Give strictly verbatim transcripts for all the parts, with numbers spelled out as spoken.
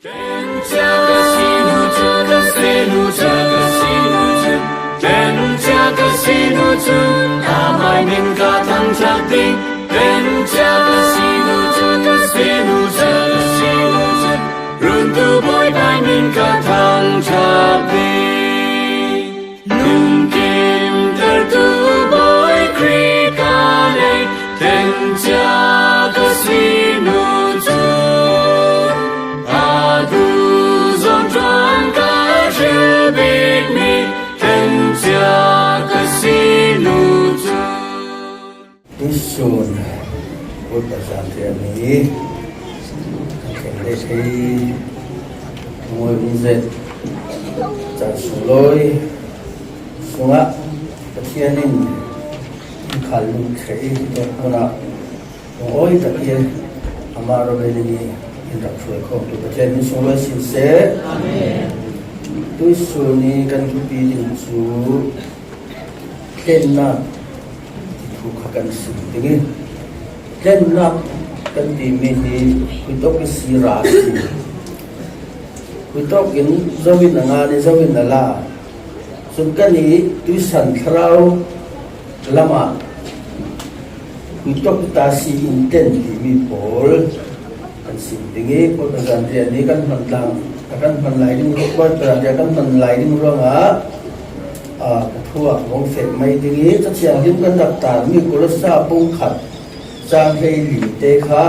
Ken cia ka sinu cu, ka sinu cia ka sinu cu, ken cia ka sinu cu, amai min ka thangṭhat ding. Ken cia ka sinu cu, ka sinu cia ka sinu cu, runtu Bawipa min ka thangṭhat ding. Lungkimtertu Bawi Khrih ka nei, ken cia ka sinu cu, atu zawn ṭuan ka hril bikmi, ken cia ka sinu cu. Tuisun Bawipa Zanriah ni kan thei thei mawi um zet caan sunglawi sungah Pathian in in khal lut thei hi hmunah lungawi tak hi amah rawlei ni in rak hruai khawmtu Pathian min sunglawi sin seh. Amen. Tuisun ni kan thupi ding cu tlennak ti thu kha kan sim ding i, tlennak kan timi hi khuitawk i si ra a si. Khuitawk in zo in a ngan i, zo in a la. Cun kan i tuisan thlarau lamah khuitawk i ta si in tlen timi pawl kan sim ding i, Bawipa Zanriah ni kan hman tlang, a kan hman lai ding, Bawipa Zanriah kan hman lai ding ruangah, aa, ka thu ah ka hong feh mai ding i, Cathiang Lim kan rak tanmi Kolose bung khat cang hleili te kha,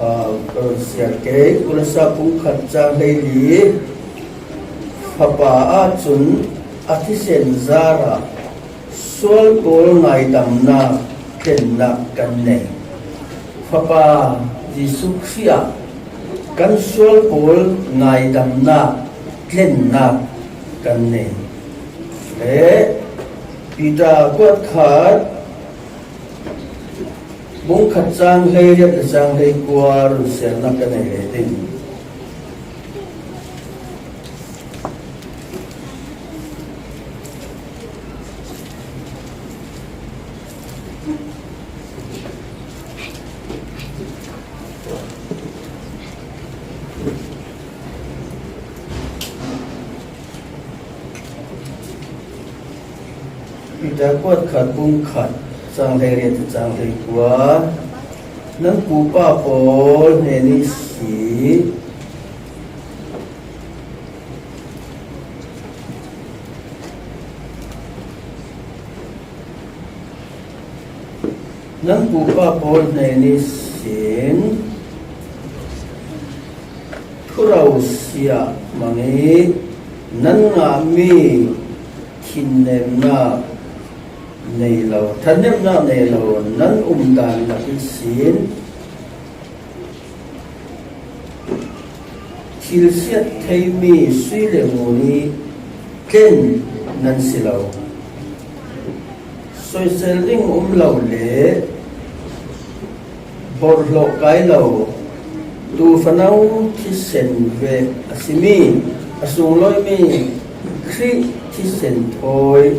aa, ka run siar ke, Kolose bung khat cang hleili, Fapa ahcun a thisen zarah sual pawl ngaidamnak tlennak kan nei. Fapa Jesuh Khrih ah kan sual pawl ngaidamnak tlennak kan nei. Le Peter kuat khat bung khat cang hleiriat le cang hleikua run siarnak kan nei ve ding. Peter kuat khat bung khat cang hleiriat le cang hleikua, nan pupa pawl hnen ihsi Nan pupa pawl hnen ihsin thurau siah hmang i nan ngahmi thinnemnak nei lo, thannemnak nei lo nan um dan lak ihsin thil siat theimi sui le ngun i tlen nan si lo. Soisel ding um lo le borhhlawh kai lo, tu fano thisen ve a simi, a sunglawimi Khrih thisen thawi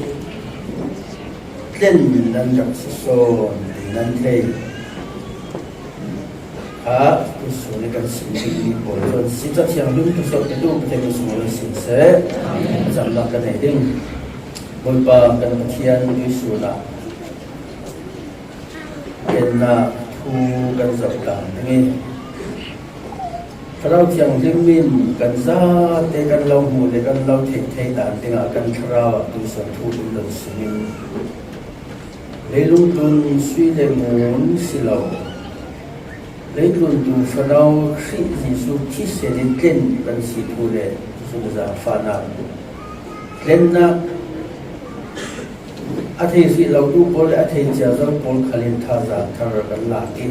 tlen nan rak si sawn ti nan thei. Kha tuisun i kan sim dingmi pawl zong si, Cathiang Lim thusuahpitu Pathian min sunglawi sin seh. A camnak ka nei ding. Bawipa kan Pathian, tuisun ah tlennak thu kan zoh dan ding i, Thlarau Thianghlim in kan zate kan lo hmuh le kan lo theih thei dan dingah kan thlarau ah tuisun thu in lo sim in, leilung tlun sui le ngun si lo, leitlun tu fano Khrih Jesuh thisen in tlen kan si thu le zungzal fahnak, tlennak a thei hrih lotu pawl le a thei cia zo pawl khal in thazaang thar kan lak i,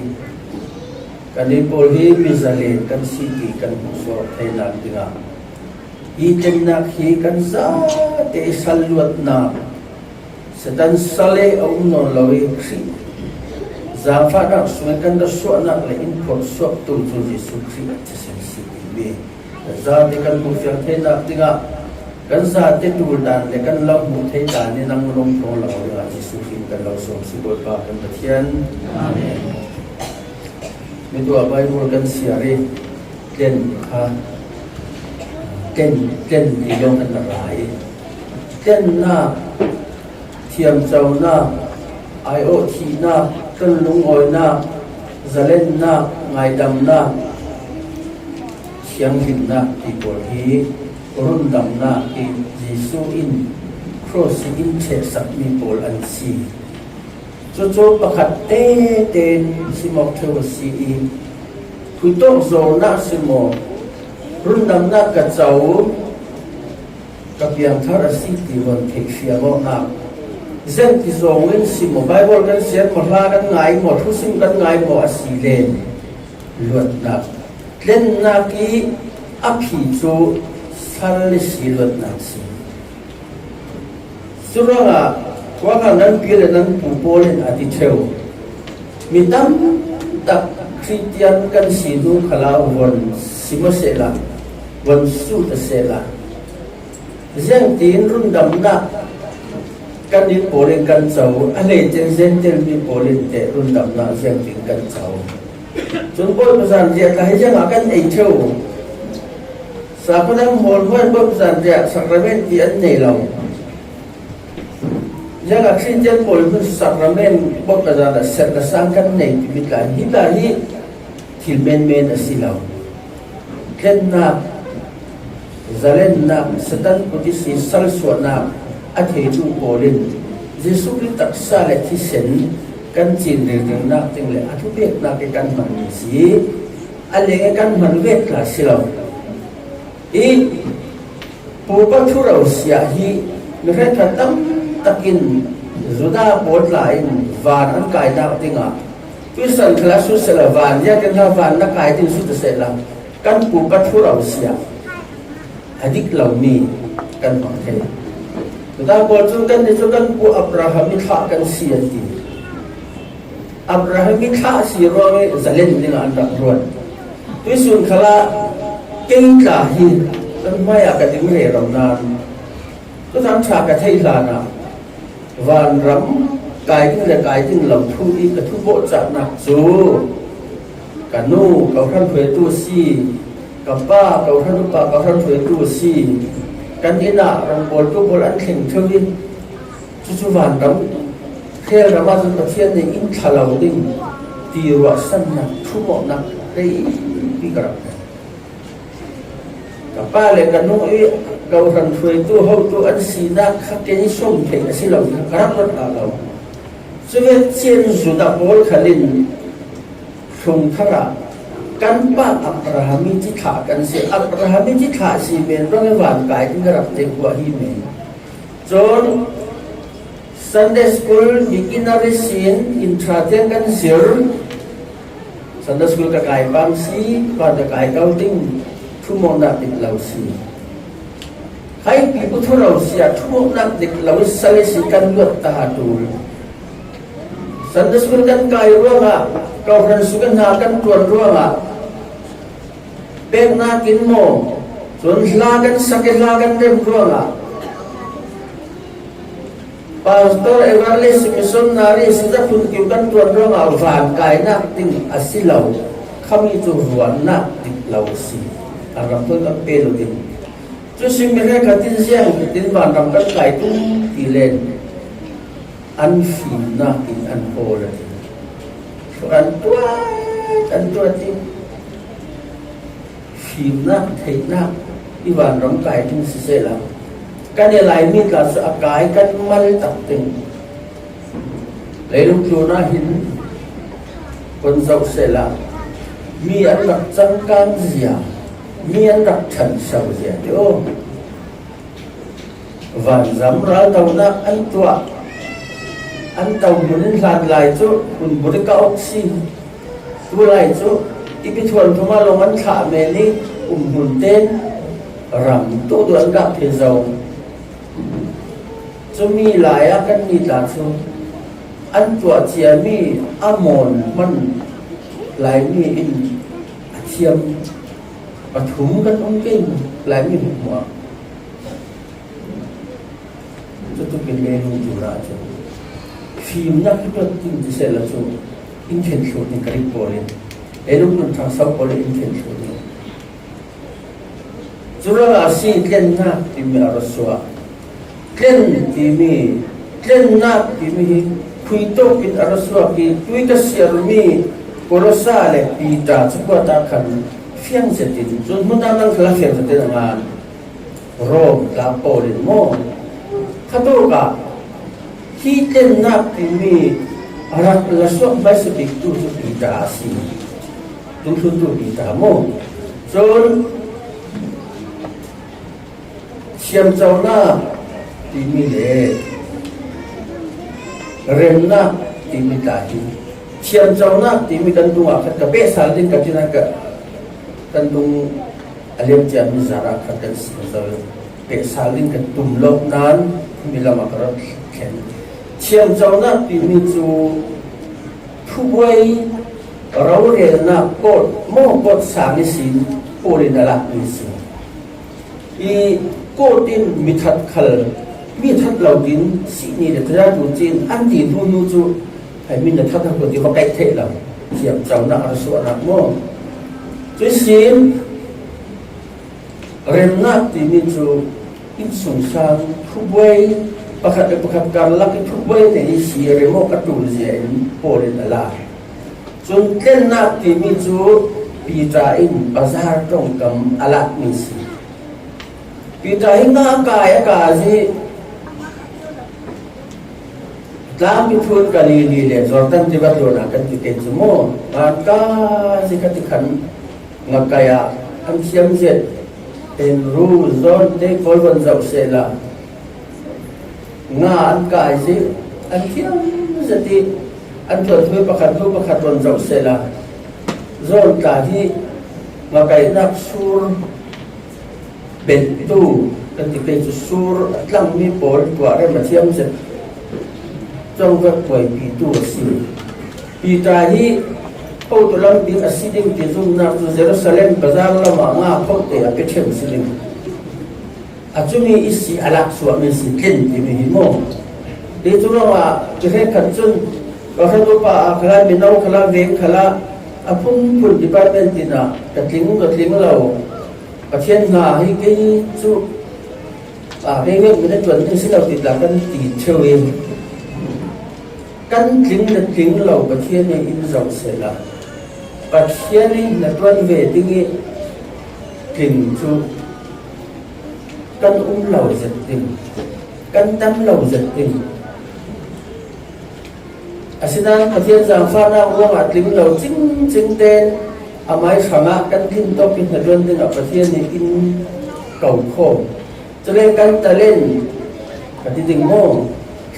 kan i pawl hi mi zalen kan si ti kan hmuhsuak theinak dingah hi tlennak hi kan zate i sal luatnak, Satan sal i a um nawn lo i Khrih zaangfahnak sungin kan ra suahnak le in phawt suaktu cu Jesuh Khrih a thisen si timi kan zate kan hmuhfiang theinak dingah kan zate tul dan le kan lo hmuh thei dan i nang lungthawng lo dingah Jesuh Khrih kan lo sawm si, Bawipa kan Pathian. Amen. Mi tuah Baibal kan siar i Tlen kha, tlen, tlen ti zong kan na rai. Tlennak, thiamconak, aiawh thihnak, tun lungawinak, zalennak, ngaidamnak, thianghlimnak ti pawl hi rundamnak hi Jesuh in cross in thehsakmi pawl an si. Cucu pakhat tete in simawk ṭheu a si i, khuitawk zawlnak si maw, rundamnak ka co, ka piangthar a si ti von theih fiamawknak. Zen ti zawng in si maw, Bible kan sian maw, hla kan ngai maw, thusim kan ngai maw a si len luatnak. Tlennak i a phi cu sal le si luatnak si. Curuangah, kuangah nan pi le nan pu pawl in a ti ṭheu. Mi tam tak Khristian kan si hnu khalah von si maw sehla, von su ta sehla. Ziangtin rundamnak kan inn pawl in kan co, a hleice Gentile mi pawl in teh rundamnak ziangtin kan co. Cun Bawipa zanriah tla hi ziangah kan ei ṭheu. Sakhuadang hmuahhmuah in Bawipa zanriah sakrament ti an nei lo. Ziangah Khristian pawl in sakrament Bawipa zanriah serhsang kan nei timi tla hi, tla hi thil menmen a si lo. Tlennak, zalennak, Satan kut ihsin salsuahnak a theitu pawl in Jesuh Khrih taksa le thisen kan cin ringringnak ding le a thupeknak hi kan hmanmi si. A leng kan hman vek tla si lo. I pupa thuro siah hi mi hrekkhat tam takin Judah pawl tla in van an kainak dingah tuisan khalah su sehla van, ziakin hla van na kai ding su ta sehla kan pupa thuro siah a dik lomi kan hmang thei. Judah pawl cu kan ni cu kan pu Abraham i thlah kan si an ti. Abraham i thlah si ruangih zalen dingah an rak ruat. Tuisun khalah kei tla hi kan hmaiah ka ding rero nan Thuthang ṭha ka theih hlanah vanram kai ding le kai ding lo thu i ka thubawhcahnak cu ka nu, ka hranhruaitu a si, ka pa, ka hran upa, ka hranhruaitu a si. Kan inn ah ram pawl tu pawl an thleng ṭheu i cucu vanram hell ram ahcun Pathian nih in thla lo ding ti ruahsannak, thumawhnak reipi ka rak ngei. Ka pa le ka nu i ka hranhruaitu hotu an sinak kha kei sawm theih a si lo, ka rak ruat hna lo. Cuvek cian Judah pawl khal in hlungthar ah kan pa Abraham i cithlah kan si, Abraham i cithlah si men ruang i vankai in ka rak te khua hi men. Cun Sunday school beginner ihsin inṭha tiang kan zir. Sunday school ka kai pang si, pa ka kai ko ding, thumawhnak dik lo si. Haipi bu thuro si ah thumawhnak dik lo sal si kan luat ta tul. Sunday school kan kai ruangah, kawhhran sung hna kan ṭuan ruangah, peknak in maw, cun hla kan sak i hla kan rem ruangah, pastor, evangelist, missionary, sizaphun kiu kan ṭuan ruangah van kainak ding a si lo. Khami cu ruahnak dik lo a si. A ram pawl kan pe lo ding. Cu si mi hrekkhat in ziang tin vanram kan kai tum ti len an fimnak in an hawl a ti. An tuat, an tuat i fimnak, theihnak i vanram kai ding sisehla, kan i Laimi tla cu a kai kan mal tak ding. Leilung tlun ah hin kan zoh sehla, mi an rak cangkang zia, mi an rak ṭhanso zia ti aw. Vanzam raldonak an tuah, an to hmun in hlan lai cu hun bur i ka awk si. Tu lai cu i pithuan thum ah lawng an thlah men i um hmun tein ram tuh duh an kah phei zo. Cumi lai ah kan ni tla cu an tuah ciami a mawn hman Laimi in a thiam pathum kan um kei mu Laimi hmuhmuah. Cutuk in leilung tlun ah cun fimnak hi tuat ding ti sehla cu in khen thluh ding ka rik pawl in, leilung tlun ṭhangso pawl in in khen thluh ding. Curuangah a si, tlennak timi a ra suak. Tlen timi, tlennak timi hi khuitawkin a ra suak i, tui ka siarmi Kolosa le Peter cu khuata khan fiang zetin, cun hmun dangdang khalah fiang zetin a ngan. Rom tla pawl in maw? Khatawkah hi tlennak timi a rak la suak hmaisa biktu cu Peter a si. Dungthluntu Peter maw? Cun thiamconak timi le remnak timi tla hi, thiamconak timi kan tungah khat ka pehsal ding ka tina ka, kan tung a liam ciami zarah khat kan si zo. Pehsal ding ka tum lawk nan mi lamah ka rak thlen. Thiamconak timi cu thubuai rorelnak kawt maw, kawt sang ihsin Paul in a lakmi si. I kawt in mi that khal, mi that lo din sihni le thazatu cin an ti hnu hnu cu, hei mi na that ko ti kho kaih theih lo. Thiamconak a suahnak maw? Cuihsin remnak timi cu innsungsang thubuai pakhat le pakhat karlak i thubuai nei ihsi rem awk a ṭul zia in Paul in a la. Cun tlennak timi cu Peter in bazar ṭongkam a lakmi si. Peter hi nga kai a kai zih, Tlangpi phun Galilee le Jordan tiva tlawnak kan ti te cu maw? Nga kai zih kha ti khan nga kai ah an thiam zet. Andrew, John te pawl von zoh sehla nga an kai zih, an thiam zet i an thuanthu pakhat hnu pakhat von zoh sehla John tla hi nga kaihnak sur belhtu kan ti pei cu sur a tlangmi pawl tuah rem a thiam zet congvek buaipitu a si. Peter hi hotu lam bik a si ding ti zumnak cu Jerusalem bazar lamah nga phote a pe ṭhen si ding. A cumi ihsi a laksuahmi si tlen timi hi maw? Ti cu ruangah ti hrekkhat cun ka hretu pa a khalah, mino khalah, veng khalah a phunphun department tinah ka tling, ka tling lo. Pathian hna hi kei cu, aa, kei vek min a ṭuan ding si lo ti tla kan ti ṭheu i, kan tling le tling lo Pathian nih in zoh sehla Pathian nih na ṭuan ve ding i tling cu kan um lo zet ding, kan dam lo zet ding. Asinain Pathian zaangfahnak ruangah tling lo cingcing tein amai hrangah kan din tawk i hnaṭuan dingah Pathian nih in ko khawm. Cule kan talent ka ti ding maw?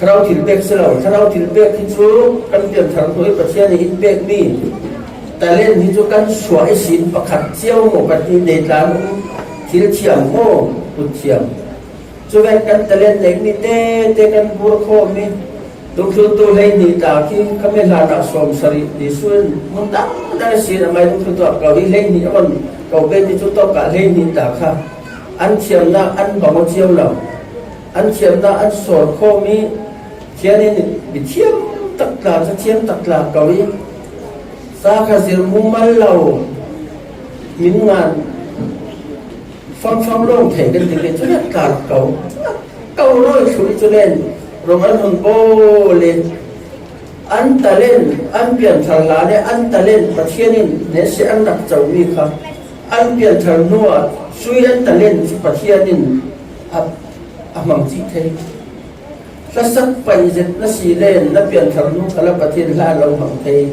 Thlarau thil pek si lo, thlarau thil pek hi cu kan pianthar hnu i Pathian nih in pekmi talent hi cu kan suah ihsin pakhat cio maw, pahnih nei tla an um, thil thiam maw, kut thiam. Cuvek kan talent neihmi tete kan bur khawhmi dungthluntu hleihnih ta khi ka hme hlan ah sawm sarih Jesuh in hmun dangdang ihsin amai dungthluntu ah ko i hleihnih a von ko pemi cu tawkah hleihnih ta kha an thiamnak an bang aw cio lo. An thiamnak an sawr khawhmi thian in mi thiam tak tla, ca thiam tak tla ko i ca kha zir mumal lo, min ngan fangfang lawng thei kan ti ve cu rak tla rak ko. Ko rawi thluh cu len rong an hun bawl i an talent, an pianthar hlan i an talent Pathian in nehsiah an rak comi kha an pianthar hnuah sui an talent cu Pathian in a, a hmang cih thei. Hlasak paih zet na si len na pianthar hnu khalah Pathian hla lo hmang thei.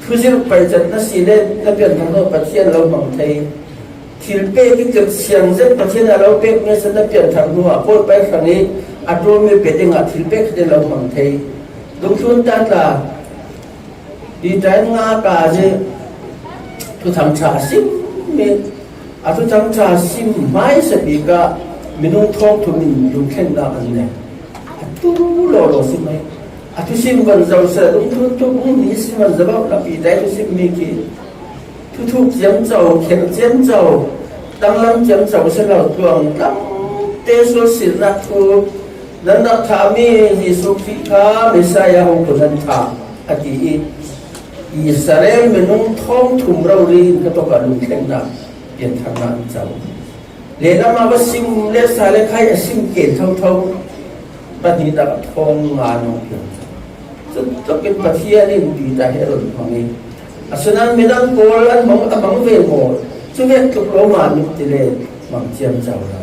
Thuzirh paih zet na si len na pianthar hnu Pathian lo hmang thei. Thil pek i tlirh siang zet Pathian a lo pek mi a si na pianthar hnu ah Bawipa hrang i a ṭulmi pe dingah thil pek khat in lo hmang thei. Dungthlun ta tla Peter in nga ka zih thuthang ṭha a sim i, a thuthang ṭha a sim hmaisa bik ah minung thawngthum in lungthlengnak an nei. A tu lawlaw si mai. A thusim van zoh seh, dungthluntu bung hnih sim van zoh na Peter i thusim mi khi thuthuk ciamco, kherh ciamco, tanglam ciamco si lo, tluang tlamte sualsilhnak thu nan rak thahmi Jesuh Khrih kha Messiah hong kun nan thah a ti i, Israel minung thawngthum rori in ka tawkah lungthlengnak piantharnak an co. Lehlam a va sim le sa le khai a sim ken thotho. Pahnih tak a thawng nga nung piang. Chu tokin Pathian in Peter he a run hmang hi. A sunan midang pawl an hmang, a hmang ve maw? Chu vek tluk lo mah mite le hmang ciamco lo.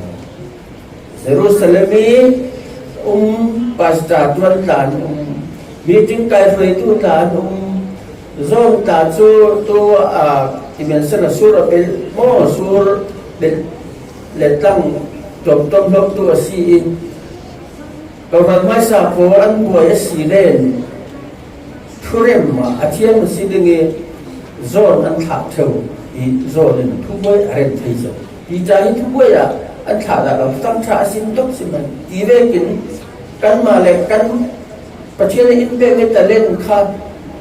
Jerusalem i um pastor tuan tlan um, meeting kaihruaitu tlan um, John tla chu tu a dimension a sur a bel maw, sur bel le tlang tawmtawm hlawmtu a si i, Kohran hmaisa pawl an buai a si len thurem a thiam a si ding i, John an thlah theu i, John in thubuai a rem thei zo. Peter hi thubuai ah an thlah dah lo, tangtha a sin dok si man ti vekin kanmah le kan Pathian in pek mi talent kha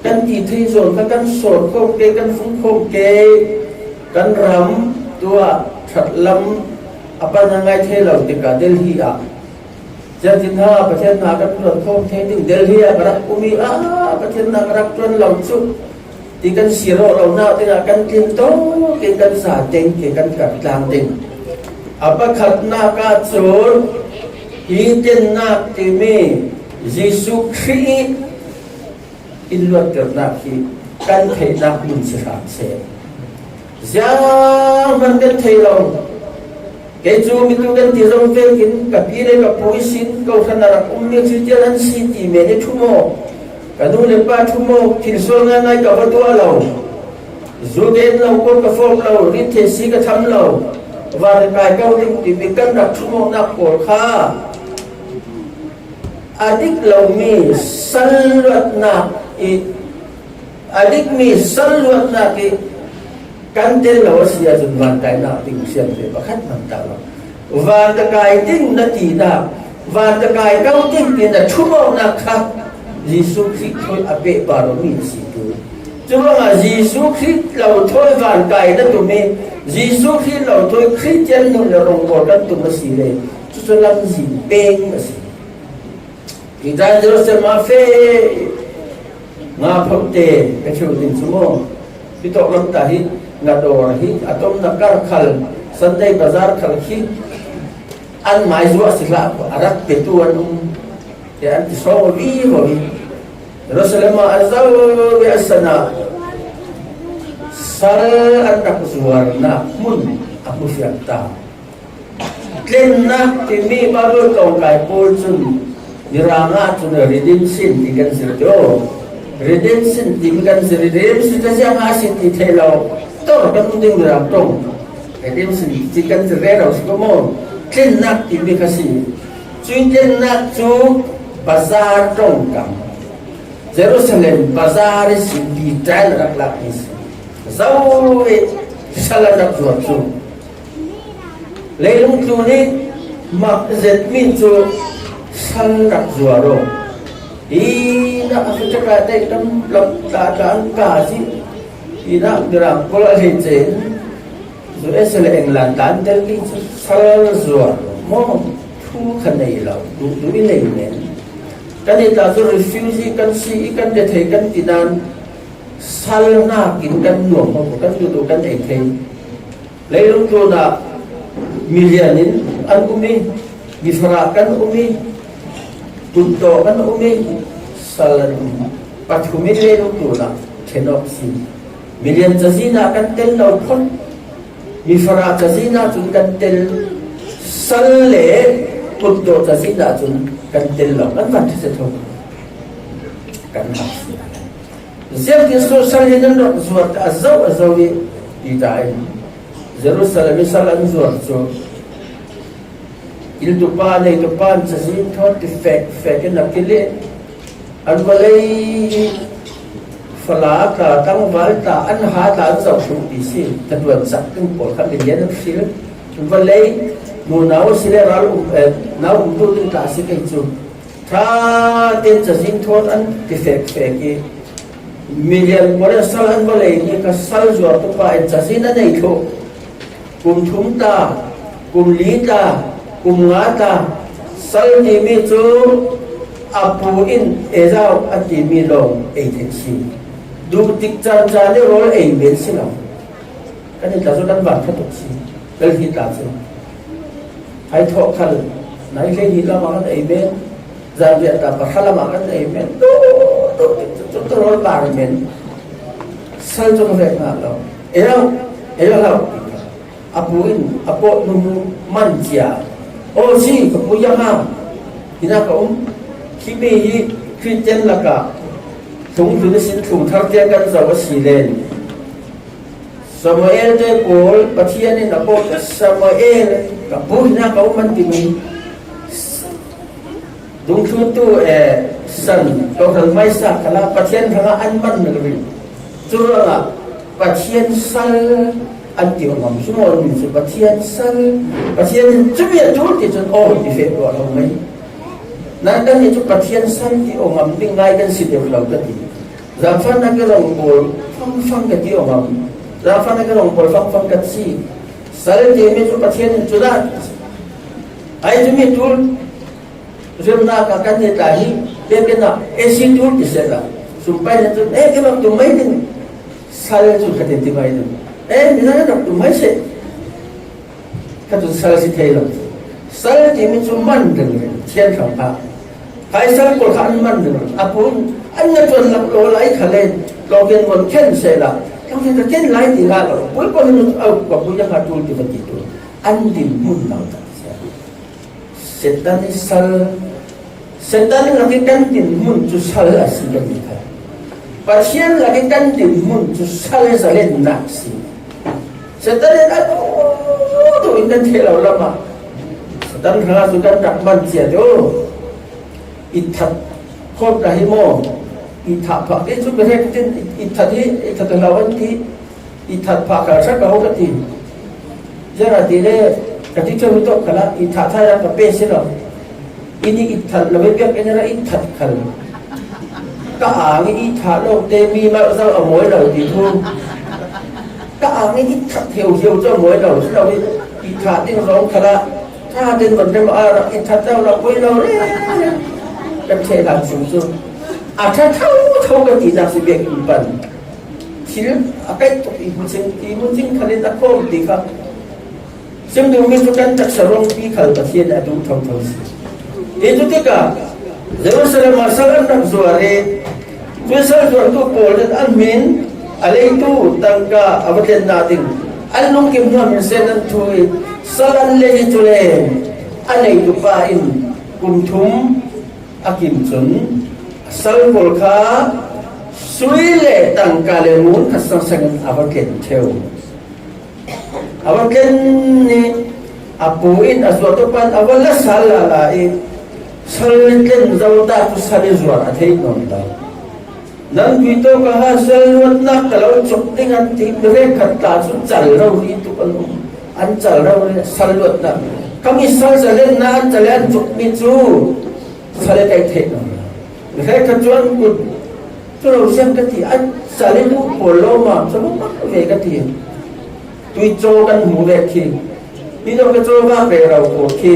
kan ti thei zawn kha kan sawn khawm ke, kan fung khawm ke, kan ram tua that lam a pan a ngai thei lo tikah Delhi ah Ziatin ha Pathian na kan tuan khawm thei ding, Delhi ah ka rak um i, ah, Pathian na ka rak tuan lo cu ti kan si rawh lo nak dingah kan tlin tawk i kan za teng ke kan kar tlang ding. A pakhatnak ah cun hi tinnak timi Jesuh Khrih i in luatternak hi kan theihnak hmun si hram seh. Zianghman kan thei lo. Kei cu mitu kan ti zong vekin ka pi le ka pu ihsin kohhran a rak ummi Khristian an si ti men i ṭhum aw. Ka nu le pa ṭhum aw, thil sual ngaingai ka va tuah lo. Zu gen lo, kawl ka fawk lo, rit thei si ka tham lo. Van a kai ko ding timi kan rak ṭhum awknak pawl kha a dik lomi sal luatnak i, a dikmi sal luatnak i kan tel lo a si ahcun vankainak ding siam ve pakhat hmang ta lo. Van ka kai ding na tinak, van ka kai ko ding ti na ṭhum awknak kha Jesuh Khrih thawi a pehpar awmi a si tu. Curuangah Jesuh Khrih lo thawi van kai na tum i, Jesuh Khrih lo thawi Khristian nun le rongkawl kan tum a si le, cucu lamzin peng a si. Hi dan Jerusalem ah feh nga phote ka ṭhiu ding cu maw? Hitawk lam ta hi nga dawr hi a tomnak kar khal, Sunday bazar khal khi an mai zuah si hlah, a rak petu an um. Te an ti sawng vivo hi. Jerusalem ah an zo ve a san ah sal an rak zuarnak hmun a hmufiang ta. Tlennak timi Baibal tlawngkai pawl cun Mirang ah cun redemption ti kan zir deuh. Redemption timi kan zir, redemption kan ziah a si ti theih lo. Tor kan um ding Mirang ṭong. Redemption ti kan zir rero si ko maw? Tlennak timi kha si. Cui tlennak cu bazar ṭongkam, Jerusalem bazar ihsin Peter in a rak lak mi si. Zo i sal a rak zuar cu. Leilung tlun i mak zetmi cu sal rak zuar aw. Hi nak a fecaka tei tam lam tla tla an ka si. Hi nak Mirang pawl a hleice in U S le England tla an tel mi cu sal zuar maw? Thu kha nei lo, duh duh i nei men. Kan i tla cu refugee kan si i kan rethei kan ti nain sal nakin kan nuam maw, kan duh duh kan ei thei. Leilung tlunah milian in an um i, mifarah kan um i, tuttawh kan um i, sal an um. Pathum in leilung tlunah ṭhen awk si. Milian cazin ah kan tel lo phot, mifarah cazin ah cun kan tel, sal le tuttawh cazin ah cun kan tel lo. Kan van ṭhase tho kan hau si. Ziangtin so sal hi nan rak zuar a zo a zo i Peter in Jerusalem i sal an zuar cu, iltupa, neitupa in cazin thawn ti fek fek in a kileh. An vawlei fala tla, tangval tla, an ha tla an zoh thluh ti si. Tatuan sak ding pawl kha milian an hril. An vawlei nunau a si le ral um, eh, nau um duh ding tla a si kei cu. Ṭha tein cazin thawn an ti fek fek i, milian pawl in sal an vawlei nih kha sal zuartu pa in cazin a nei thluh. Kum thum ta, kum li ta, kum nga ta, sal timi cu a pu in Ezau a timi lawng ei theih si. Duh tik caan caan i rawl ei men si lo. Kan i tla cu kan van ṭha tuk si. Kal hi tla cu. Ai thawh khal, nai hlei nih lamah kan ei men, zan riat ta pahra lamah kan ei men, tu, tu, tu, tu, tu, rawl bar men. Sal cu ka vek ngah lo. Ei lo, ei lo, lo. A pu in, a pawt nu man cia. Aw si, ka pu yang ha. Hina ka um. Khi mi hi Khristian lakah, thung tuni sin thung thar tiang kan zoh a si len. Samuel te pawl, Pathian in a pawt Samuel, ka pu hna ka um an timi. Dungthluntu, eh, san, kawhhran hmaisa khalah Pathian hrangah an man ringring. Curuangah Pathian sal an ti aw ngam. Sumawlmi cu Pathian sal, Pathian in cumi a ṭul ti cun aw ti feh tuah lo mai. Nan kan nih cu Pathian sal ti aw ngam ding ngai kan si deuh lo ka ti. Zaangfahnak i rong pawl fangfang ka ti aw ngam. Zaangfahnak i rong pawl fangfang ka si. Sal timi cu Pathian in cu dah ai cumi ṭul. Remnak ah kan neta hi, biakinn ah A C ṭul ti sehla, sumpai nih cun, eh, keimah tum mai ding, sal cu khatin ti mai ding. Eh, mina na rak tum mai seh. Kha cun sal si thei lo. Sal timi cu man ringring, thianhram ah. Khaisal pawl kha an man ringring. A pun, an na ṭuan lak lo lai kha len, lawken von khen sehla, lawken ka ken lai ti ngah lo. Pui pawl nih, au, ka pui a kha ṭul ti va ti ṭul. An dinhmun lo tak si. Satan i sal, Satan lak i kan dinhmun cu sal a si kan ti kha. Pathian lak i kan dinhmun cu sal zalennak a si. Satan in a duh duh in kan theih lo lamah Satan hrangah cu kan rak man cia deuh. I that khawm ka hi maw? I thah phah te cu biahrek tin i that hi, i that hlau an ti. I that phah kha hrek a ho ka ti. Ziangahtile ka ti ṭheu hi tawk khalah i that thai ka pe si lo. I nih i that lo i biakinn ah i that khal. Ka ang i i that lo te mi mal zau a mawi lo ti thu. Ka ang i i that heuheu cu a mawi lo si lo i, i that ding zong khalah ṭha den van rem a rak i that lo lo poi lo le. Kan theh lam sung cu a ṭha thotho ka tinak si biakinn pan. Thil a kaih tuk i hmucing, i hmucing khalin a kawm ti kha. Sim duhmi cu kan taksa ruangpi khal Pathian a duh thotho si. Hi cu tikah Jerusalem ah sal an rak zuar i, cu sal zuartu pawl nih an hmin a leitu tangka a va tlennak ding an lungkim hnuah hmin sen an thuh i, sal an lei i, cule a neitu pa in kum thum a kim cun a sal pawl kha sui le tangka le ngun khat sangsang in a va tlen ṭheu. A va tlen i a pu in a zuartu pa in a va la sal lala i sal tlen zo ta cu sal i zuar a theih nawn lo. Nan pi tawk a ha sal luatnak ka lo cuk ding an ti, mi hrekkhat tla cu cal rori tuk an um. An cal rori sal luatnak. Kami sal zalennak an cal i an cukmi cu sal i kaih theih nawn lo. Mi hrekkhat cu an kut cu lo siang ka ti, an cal i duh pawl lawmam cu a ve ka ti. Tui caw kan hmu ve khi. Mi dawh ka caw vak rero pawl khi.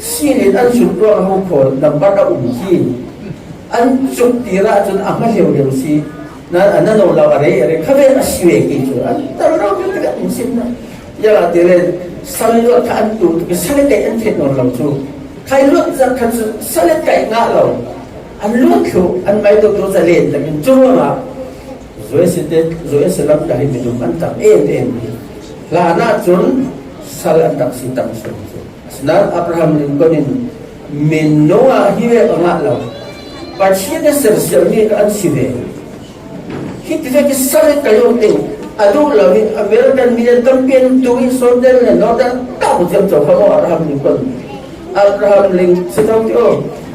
Sinin an sut ruang a ho khawl nambat a um khi an cuk tir ahcun a hma hleuhleu si. Nan a na no lo a rei a rei kha ve a si ve khi cu an tar lo ve tikah an sim na. Ziangahtile sal luat kha an tu tuk i sal i kaih an theih nawn lo cu. Khai luat zat kha cu sal i kaih ngah lo. An luat thluh an mai dawh tu zalen takin cu ruangah U S A te, U S A lam ka hi minung an tam em em hi. Hlan ahcun sal an rak si tam sual cu. Asinain Abraham Lincoln in minung ah hi ve ka ngah lo. Pathian a sersiammi kha an si ve. Hi ti vek i sal i kaih awk ding a duh lo i American mi an tampi an tu i Southern le Northern tak u ciamco kha maw Abraham Lincoln. Abraham Lincoln, si tho ti aw.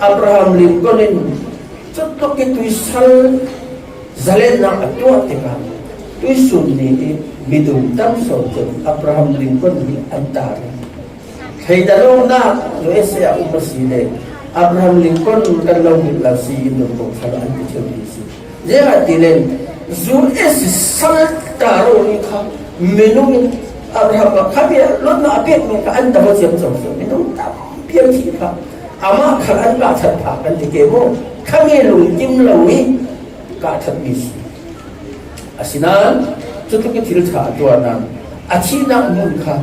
Abraham Lincoln in cutluk i tuisal zalennak a tuah tikah tuisun ni i midum tam sawn cun Abraham Lincoln hi an tar. Thleidanawknak U S A a um a si le Abraham Lincoln kan lo hmuh lo si in lungpong thar an ti ṭheu ding si. Ziangahtile U S A sal tar rori kha minung in Abraham kha khami luatnak a pekmi kha an tam aw ciamco si. Minung tampi an thih kha amah kha an kah that phah kan ti ke maw? Khami lungkim lo i kah thatmi si. Asinain cutluk i thil ṭha a tuahnak a thihnak hmun kha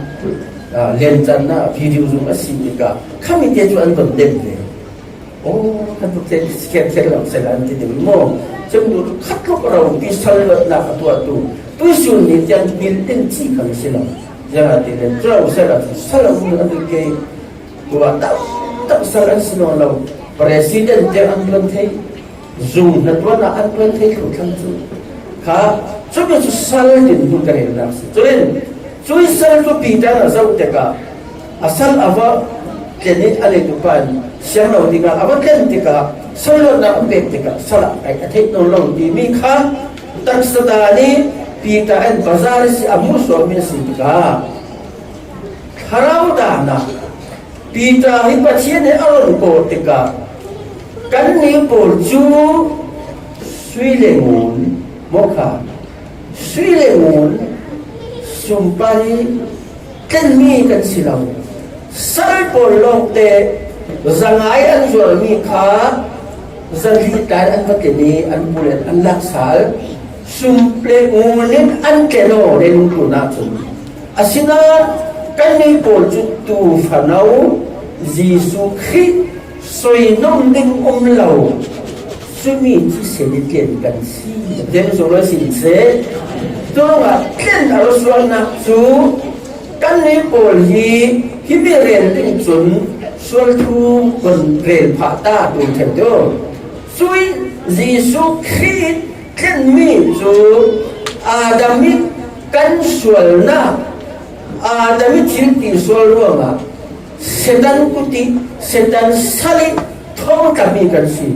ah, liancanna video zung a si tikah khamite cu an von dem ve. Oh, kan tuk te khen khen lo sela an ti ding maw? Cemnu khat lok a ropi sal luatnak a tuahtu tuisun ni tiang bil in ci khan a si lo. Ziangahtile tua sela cu sal a um an tuk ke. Tua tam tak sal an si nawn lo. President tiang an tuan thei. Zung hna tuan ah an tuan thei thlu thlang cu kha, cumi cu sal din hnu ka relnak si. Cun cui sal cu Peter a zoh tikah a sal a va tlen i a leitu pa in siang lo tikah a va tlen tikah sal luatnak a pek tikah sal ah a theih nawn lo timi kha taksa dan i Peter in bazar i si a hmuhsuahmi a si tikah thlarau dan ah Peter hi Pathian he a run kawh tikah kannih pawl cu sui le ngun, mawkha, sui le ngun, sumpai tlenmi kan si lo. Sal pawl lawngte zangai an zuarmi kha zali tlai an va tlen i an pule an lak sal. Sum le ngun in an tlen aw, leilung tlun ahcun. Asinain kannih pawl cu tu fano Jesuh Khrih soinom ding um lo, cumi thisen i tlen kan si. Tem zo lo sin seh. Curuangah tlen a ra sualnak cu kannih pawl hi himi rel ding cun sual thu kan rel phah ta tu ṭhen tu. Cui Jesuh Khrih tlenmi cu Adam i kan sualnak, Adam i thil ti sual ruangah Satan kut i, Satan sal i thawng tlami kan si.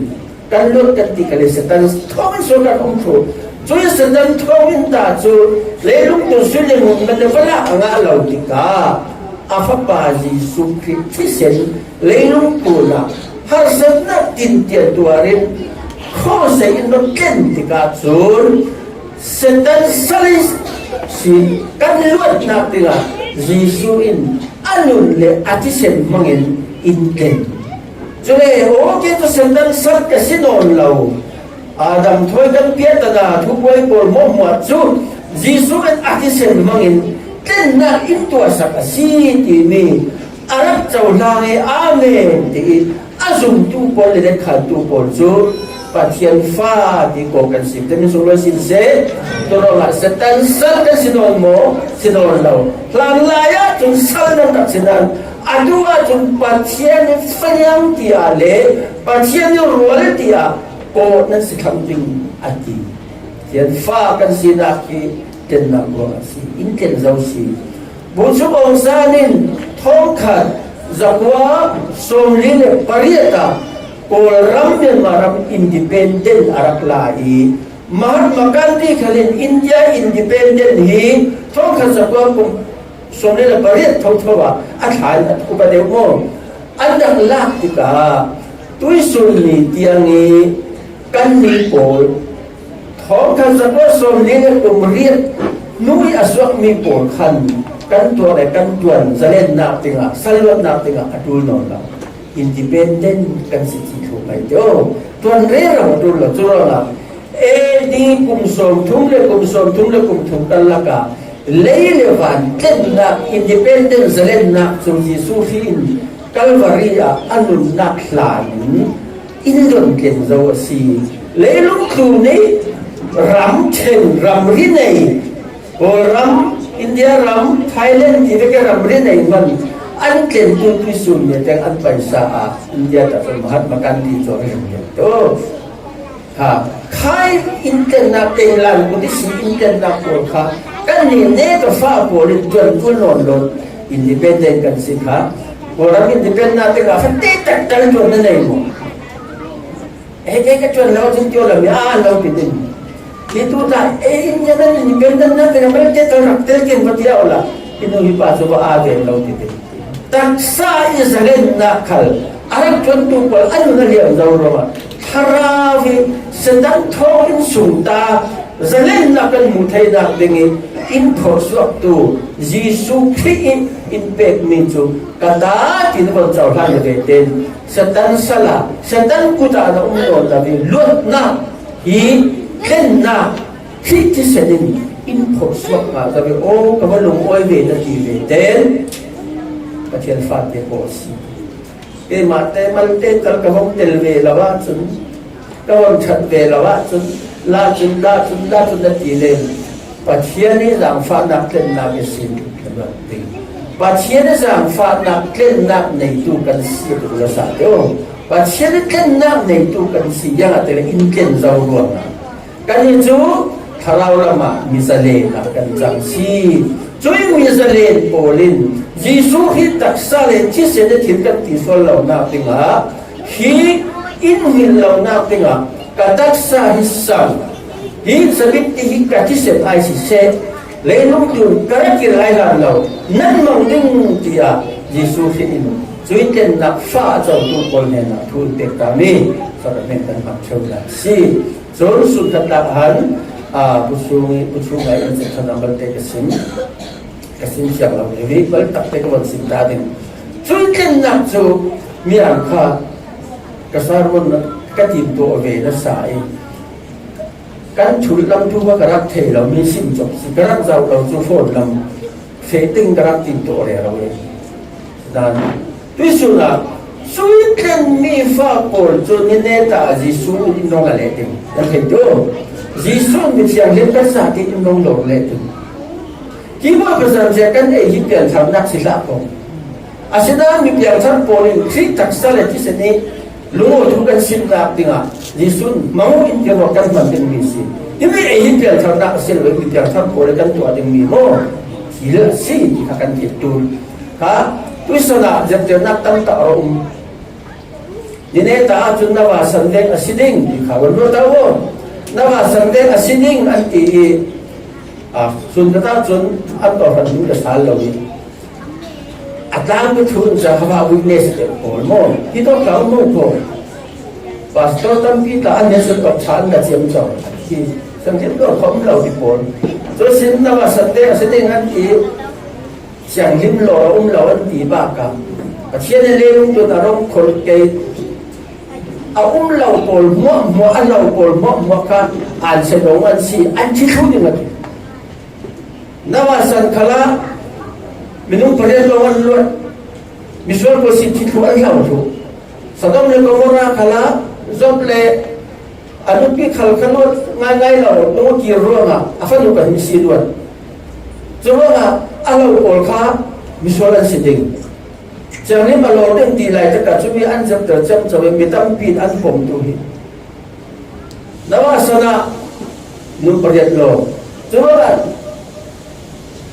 Kan luat kan ti kha le Satan thawng in sual kan um thlu. Cui Satan thawng in ta cu leilung tu sui le ngun man le va lak a ngah lo tikah a Fapa Jesuh Khrih thisen leilung tlun ah harsatnak tintian tuar in khuasei in va tlen tikah cun Satan sal i si kan luatnak dingah Jesuh in a nun le a thisen hmangin in tlen. Cule aw, kei cu Satan sal ka si nawn lo. Adam thawi kan piahtana thubuai pawl hmuahhmuah cu Jesuh in a thisen hmangin tlennak in tuahsak a si timi a rak cohlang i amen ti i a zumtu pawl le khantu pawl cu Pathian fa ti ko kan si. Timi sung lo sin seh, tu ruangah Satan sal kan si nawn maw? Si nawn lo. Hlanlai ah cun sal nan rak si nan, atu ah cun Pathian i faniang ti ah le Pathian i rual ti ah kawh nan si thlang ding a ti. Pathian fa kan sinak hi tlennak ruang a si, in tlen zo si. Buchuk Aung San in thawngkhat zakua sawmli le pariat ah Kawlram Myanmar ram independent a rak la i Mahatma Gandhi khal in India independent hi thawngkhat zakua kum sawmli le pariat thotho ah a thla in a upa deuh maw? An rak lak tikah tuisun ni tiang i kannih pawl thawngkhat zakua sawmli le kum riat hnu i a suakmi pawl khan kan tuah le kan tuan zalennak dingah, salluatnak dingah a ṭul nawn lo. Independent kan si ti thluh ngai tio. Tuan rero a ṭul lo. Curuangah A D kum sawmthum le kum sawmthum le kum thum karlak ah lei le van tlennak, independent zalennak cu Jesuh Khrih in Calvary ah a nunnak hlan in in don tlen zo a si. Leilung tlun i ram ṭhen, ramri nei, Kawlram, India ram, Thailand ti vek i ramri nei hmanh an tlentu tuisun nih teng an paisa ah India tah cun Mahatma Gandhi cu a rak liam tu. Ha, khai in tlennak tenglan kut i si in tlennak pawl kha kannih nek a fa pawl in tuan ṭul nawn lo, independent kan si kha. Kawlram independent nak tengah fate tak tal tuan na nei maw? Eh, kei ka tuan lo cun tuan lo mi aa lo ti ding. Hi tu ta, eh, in ya nan independent nak tengah fate tal rak tel ken va tiah u la. Hi nu hi pa cu va aa ve lo ti ding. Taksa i zalennak khal a rak ṭuantu pawl an nun a liam zo ruangah thlarau hi Satan thawng in sungta zalennak kan hmuh theinak ding i in phorhsuaktu Jesuh Khrih in in pekmi cu ka ta ti na von cohlan ve tein Satan sal ah Satan kut ah na um nawn lo i luatnak hi tlennak Khrih thisen in in phorhsuak hna ka ve aw, ka va lungawi ve na ti ve tein Pathian fate pawh a si. Keimahte malte tal ka hong tel ve lo ahcun, ka hong ṭhat ve lo ahcun, la cun, la cun, la cun na ti len Pathian i zangfahnak tlennak i sin. Pathian i zangfahnak tlennak neitu kan si a tuk lo sa teo. Pathian i tlennak neitu kan si, ziangahtile in tlen zo ruangah. Kannih cu thlarau lamah mi zalen ah kan cang si. Cui mi zalen pawl in Jesuh hi taksa le thisen a thil kan ti sual lonak dingah, hi in hngilh lonak dingah ka taksa hi sang, hi sabit ti hi ka thisen ai siseh, leilung tlun ka rak kir ai hlan lo, nan mang ding, tiah Jesuh hi in cui tlennak fa a cotu pawl hnenah thu in pek ta mi sakat hnen kan hmang ṭheu lai a si. Cun sun khat lak han, aa, Pu Chung i, Pu Chung ngai in cek khan a malte ka sim, ka sim siang lo rih, bal takte ka van sim ta ding. Cui tlennak cu mi an kha ka sermon ka timtuah ve nasa i, kan thulh lam tu kha ka rak thei lo, mi sim cawk si, ka rak zoh lo cu phone lam feh ding ka rak timtuah rero i. Dan, tuisun ah, sui tlenmi fa pawl cu ni neta ah Jesuh in in rong a leh ding. Nan thei tu. Jesuh in mithianghlim kan sa ti in rong lo leh ding. Hi bawi pazan cia kan ei hi pianthar nak si hlah ko. Asinain mi piangthar pawl in Khrih taksa le thisen i lungawthu kan simnak dingah Jesuh in mang uh in tiang kan hman dingmi si. Himi ei hi piangtharnak a si lo, mi piangthar pawl le kan tuah dingmi maw? Thil a si ti kha kan theih ṭul. Kha tuisun ah zirhtirnak tamtak a um. Ni neta ahcun na va san vek a si ding ti kha van ruat aw. Na va san vek a si ding an ti i, a, sun khat ahcun an tawhran hmun ka sal lo i, a tlangmi thu in cun hava witness a deuh pawl maw? Hi tawk tla um lo pawl. Pastor tampi tla an nation tawk ṭha an ka ciam cang. Hi, siangtlim dawr kha um lo ti pawl. Cu sin na va san vek a si ding an ti. Sianghlim lo a um lo an ti bak ah Pathian in leilung tlun a rong khol kei. A um lo pawl hmuahhmuah, a lo pawl hmuahhmuah kha an si dong an si, an thi thlu ding a ti. Na va san khalah minung pariat lo an luat, misual pawl si thi thlu an hlau thlu. Sodom le Gomorrah khalah Job le a nupi khal kha luat ngaingai lo, lung a kir ruangah a fanu kan si luat. Curuangah a lo pawl kha misual an si ding. Sianghlim a lawr ding ti lai takah cumi an zirhter ciamco in mi tampi in an pom tu hi. Na va san ah minung pariat lo. Curuangah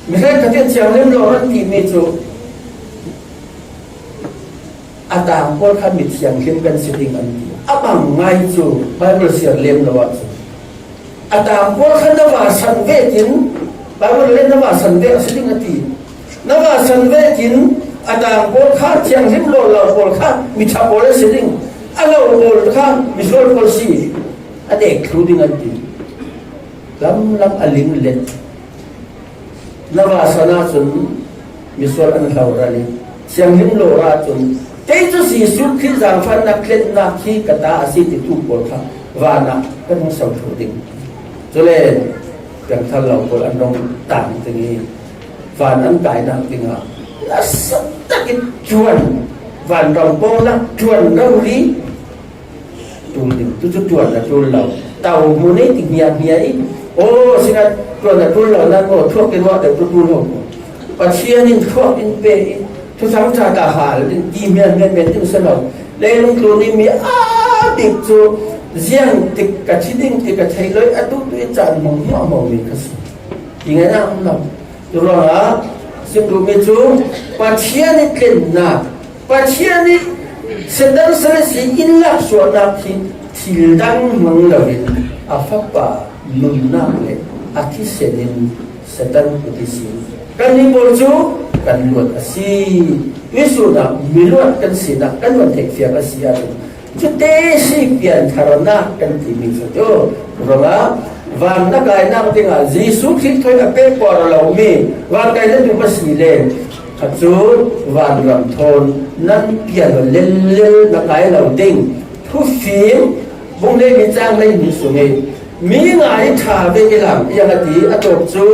mi hrekkhat in sianghlim lawr an timi cu a tang pawl kha mithianghlim kan si ding an ti. A bang ngai cu Bible siar lem lo ahcun a tang pawl kha na va san vekin Bible le na va san vek a si ding a ti. Na va san vekin a tang pawl kha thianghlim lo lo pawl kha miṭha pawl a si ding. A lo pawl kha misual pawl si a dek thlu ding an ti. Lamlam a ling let. Na va san ahcun misual an hloral i, sianghlim lawr ahcun, kei cu Jesuh Khrih zaangfahnak tlennak hi ka ta a si titu pawl kha van ah kan hung so thluh ding. Cule piangthar lo pawl an rong tang ding i, van an kainak dingah nasa takin ṭuan, vanram pawngnak ṭuan rori ṭul ding. Tucu ṭuan a ṭul lo. Tau hmu nei ti hniahhniah i, aw, singah ṭuan a ṭul lo, nan maw thuak in ruah deuh tu ṭul ho. Pathian in thuak in pe i, thuthang ṭha ta hal in ti hmiahhmiah men ding si lo. Leilung tlun i mi aa bik cu ziang tik ka thi ding ti ka thei lo i, a duhtu i caan hmang hmuahhmuah mi ka si. Ti ngai nak um lo. Curuangah sim duhmi cu Pathian i tlennak, Pathian i Satan Selesi in laksuahnak hi thil dang hmang loin a Fapa nunnak le a thisen in Satan kut ihsin kannih pawl cu kan luat a si. Tuihsun ah miluat kan sinak kan van theihfiang a si ahcun, cute si piantharnak kan timi cu tu ruangah van a kainak dingah Jesuh Khrih thawi a pehpuar lomi van kai na duh a si le, kha cu vanram thawn nan pian lellel na kai lo ding. Thufim bung hleihnih cang hleihnih sung i mi ngai ṭha ve i lam, iang a ti, a tawp cu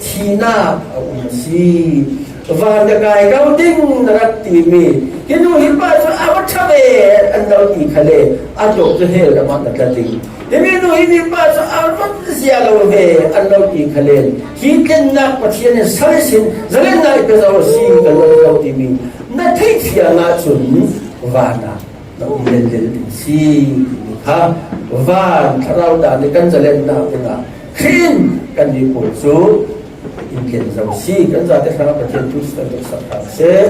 thihnak a um a si. Van na kai lo ding na rak timi, hi nu hi pa cu a va ṭha ve an lo ti kha le, a tluk cu hell ram ah na tla ding. Hi mi nu hi mi pa cu a va zia lo ve an lo ti kha le, hi tlennak Pathian in sal sin zalennak i pe zo a si kan lo zo timi na theih fiang ahcun van ah na um lel lel ding si timi kha van thlarau dan nih kan zalennak dingah Khrih in kan miphun cu in tlen zo si. Kan zate hrangah Pathian thu kan sak hram seh.